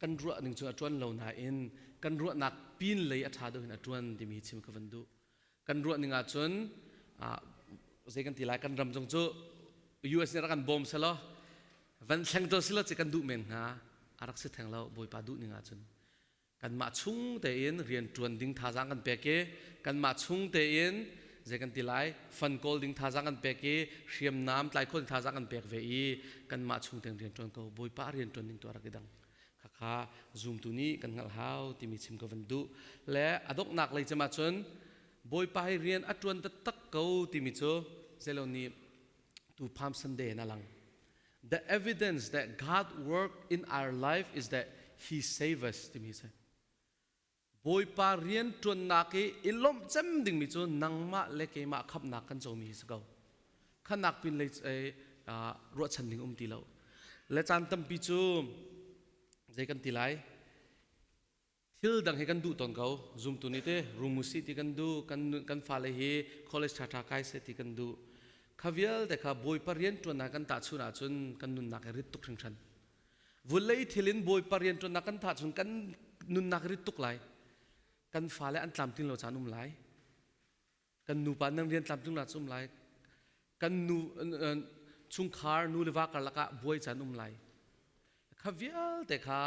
kan ruah ning cu a ṭuan lo nain kan ruahnak pin lei a ṭha deuh in a ṭuan timi hi chim ka van duh. Kan ruah ning ahcun zei kan ti lai, kan ram zong cu US nih rak kan bawm selaw van thleng to selaw ci kan duh men hnga, a rak si theng lo. Bawipa duh ning ahcun kanmah chung tein rian ṭuan ding thazaang kan pek i kanmah chung tein zei kan ti lai, fan kawl ding thazaang kan pek i hriamnam tlai khawn thazaang kan pek ve i kanmah chung tein rian ṭuan ko. Bawipa rian ṭuan ding tu a rak i dang. Khakha zumtu nih kan hngalh hau timi chim ka van duh. Le a donghnak lei cem ahcun Bawipa hi rian a ṭuan taktak ko timi cu zeilo nih tu Palm Sunday in a lang. The evidence that God worked in our life is that He save us timi si. Bawipa rian ṭuannak i i lawmh cem dingmi cu nangmah le keimah khamhnak kan comi hi si ko. Khanak pin lei ruahchan ding um ti lo. Le caan tampi cu zei kan ti lai, thil dang hi kan duh tawn ko. Zumtu nih te rum usih ti kan duh, kan kan fale hi college ṭhaṭha kai seh ti kan duh. Kha vialte kha Bawipa rian ṭuannak kan tahchun ahcun kan nunnak hi rit tuk hringhran. Vulei thil in Bawipa rian ṭuannak kan tahchun kan nunnak rit tuk lai. Kan fale an tlamtling lo caan um lai. Kan nupa nan rian tlamtling lo um lai. Kan nu chungkhar nu le va karlak ah buai caan um lai. Kha vialte kha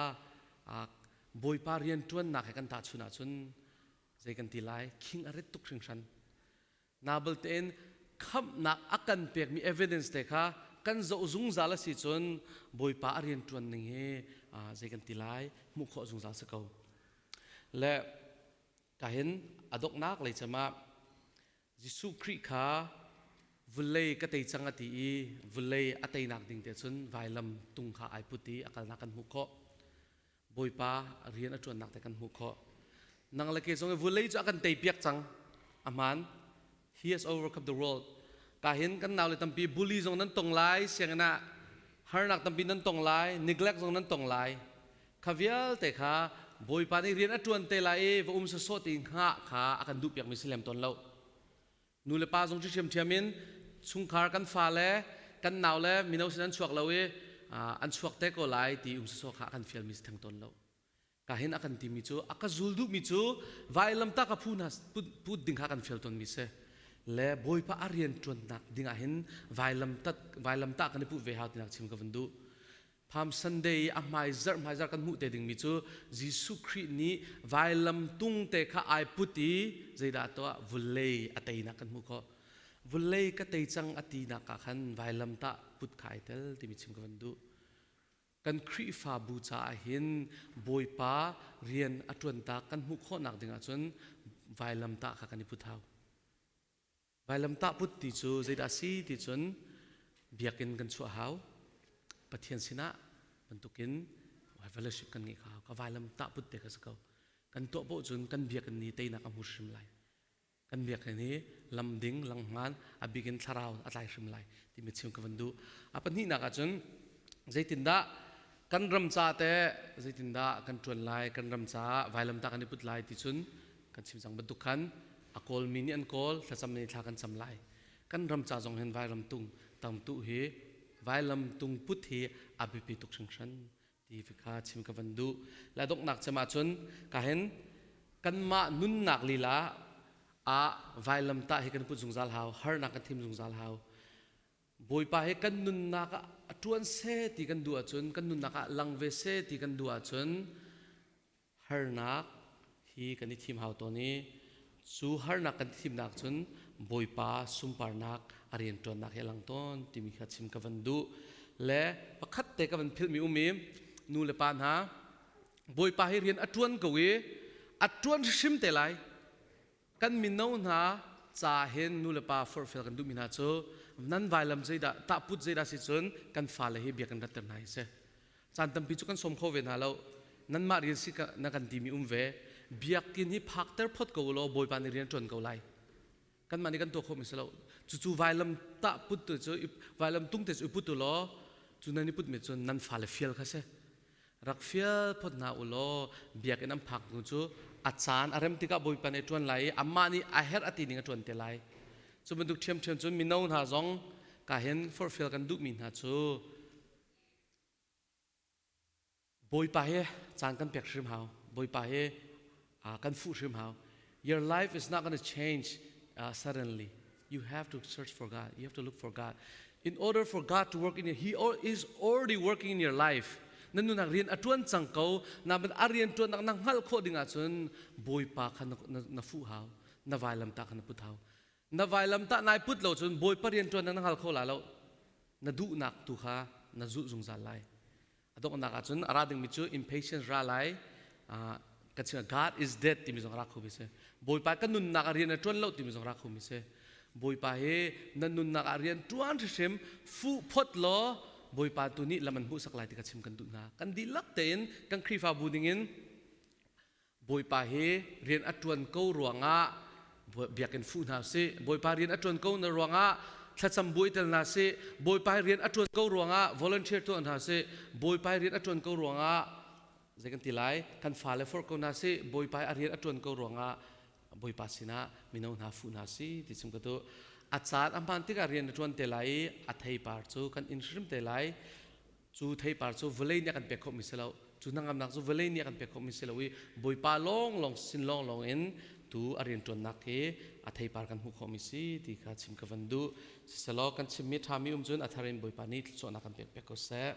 Bawipa rian ṭuannak he kan tahchun ahcun zei kan ti lai, khing a rit tuk hringhran. Nabal tein khamhnak a kan pekmi evidence te kha kan zoh zungzal a si cun Bawipa a rian ṭuan ning hi zei kan ti lai, hmuh khawh zungzal si ko. Le kahin a donghnak lei cem ah Jesuh Khrih kha Vulei ka tei cang a ti i vulei a teinak ding te cun vailam tung kha ai put i a kalnak kan hmuh khawh. Bawipa rian a ṭuannak te kan hmuh khawh. Nang le ke zong i vulei cu a kan tei piak cang. A hmaan. He has overcome the world. Ka hin kan nau le tampi bully zong nan tong lai, sianginn ah harnak tampi nan tong lai, neglect zong nan tong lai. Kha vialte kha Bawipa nih rian a ṭuan te lai i va um sawsawh ti hngah kha a kan duh piakmi si lem tawn lo. Nu le pa zong ṭhiamṭhiam in chungkhar kan fale kan nau le mino sin an chuak lo i an chuak te ko lai ti um sawsawh kha a kan fialmi si theng tawn lo. Ka hin a kan timi cu a ka zul duhmi cu vailamta ka phu hna put ding kha kan fial tawnmi si. Le Bawipa a rian ṭuannak ding ah hin vailamta kan i puh ve hau tinak chim ka van duh. Palm Sunday i a hmaizarh hmaizarh kan hmuh te dingmi cu Jesuh Khrih nih vailam tung te kha ai put i zeidah tuah vulei a teinak kan hmuh khawh. Vulei ka tei cang a tinak ah khan vailam tah put kha ai tel timi chim ka van duh. Kan Khrihfabu caah hin Bawipa rian a ṭuantak kan hmuh khawhnak ding ahcun vailam tah kha kan i put hau. Vailamtah put ti cu zeidah a si ti cun biakinn kan chuah hau. Pathian sinah bantukin fellowship kan ngeih hau. Ka vailamtah put te ka si ko. Kan tuah poh cun kan biakinn ni teinak a hmu hrim lai. Kan biakinn hi lam ding, lang hmaan, a bikin thlarau a tlai hrim lai timi chim ka van duh. A pahnihnak ah cun zeitindah kan ram ca te zeitindah kan ṭuan lai, kan ram caah vailamtah kan i put lai ti cun kan chim cang bantuk khan a kawlmi nih an kawl thlacam nih thla kan cam lai kan ram ca zong hin vairam tung tam tu hi vailam tung put hi a biapi tuk hringhran ti kha chim ka van duh la donghnak cem ahcun ka hin kanmah nunnak lila ah vailam tah hi kan put zungzal hau harnak kan thim zungzal hau Bawipa hi kan nunnak ah a ṭuan seh ti kan duh ahcun kan nunnak ah lang ve seh ti kan duh ahcun Harnak hi kan i thim hau tawn i cu harnak kan thimnak cun Bawipa sunparnak a rianṭuannak hi a lang tawn timi kha chim ka van duh. Le pakhat te ka van philhmi um i nu le pa hna Bawipa hi rian a ṭuan ko i a ṭuan hrim te lai. Kan mino hna ca hin nu le pa forhfial kan duhmi hna cu nan vailam zeidah tahput zeidah si cun kan fale hi biakinn ratter hna hi si. Caan tampi cu kan sawm kho ve hna lo. Nanmah rian si na kan timi um ve. Biakinn hi phakter phot ko law Bawipa nih rian ṭuan ko lai. Kanmah nih kan tuah khawhmi si lo. Cucu vailam tah put tu cu vailam tung te cu i put u law cu nan i putmi cun nan fale fial kha si. Rak fial phot hna u law biakinn an phak hnu cu a caan a rem tikah Bawipa nih a ṭuan lai i amah nih a herh a ti ning a ṭuan te lai. Cu bantuk ṭhiamṭhiam cun mino hna zong ka hin forhfial kan duhmi hna cu Bawipa he caan kan pek hrim hau. Bawipa he kan fuh hrim hau. Your life is not going to change suddenly. You have to search for God. You have to look for God. In order for God to work in you, He is already working in your life. Na nunak rian a ṭuan cang ko. Na a rian ṭuannak na hngalh khawh ding ahcun Bawipa kha na fuh hau. Na vailamtah kha na put hau. Na vailamtah nai put lo cun Bawipa rian ṭuan na hngal kho la lo. Na duhnak tu kha na zulh zungzal lai. A donghnak ahcun a ra dingmi cu impatience ra lai. Ka chim God is dead timi zong a ra kho mi si. Bawipa ka nunnak ah rian a ṭuan lo timi zong a ra kho mi si. Bawipa hi na nunnak ah rian ṭuan hrimhrim fuh phot law Bawipa tu nih lam an hmuhsak lai ti ka chim kan duh hna. Kan dihlak tein kan Khrihfabu ningin Bawipa hi rian a ṭuan ko ruangah biakinn fuh hna sih. Bawipa rian a ṭuan ko na ruangah thlacam buai tel hna sih. Bawipa rian a ṭuan ko ruangah volunteer tuah hna sih. Bawipa rian a ṭuan ko ruangah zei kan ti lai kan fale forh ko hna sih. Bawipa a rian a ṭuan ko ruangah Bawipa sinah mino hna fuh hna sih ti chung ka tu a caan a hmaan tikah rian a ṭuan te lai i a theipar cu kan in hrim te lai. Cu theipar cu vawlei nih a kan pek khawhmi si lo. Cu hnangamnak cu vawlei nih a kan pek khawhmi si lo i Bawipa lawnglawng sin lawnglawng in tu a rianṭuannak hi a theipar kan hmuh khawhmi si ti kha chim ka van duh. Siselaw kan chimmi ṭhami um cun a thar in Bawipa nih thluachuahnak kan pek piak ko seh.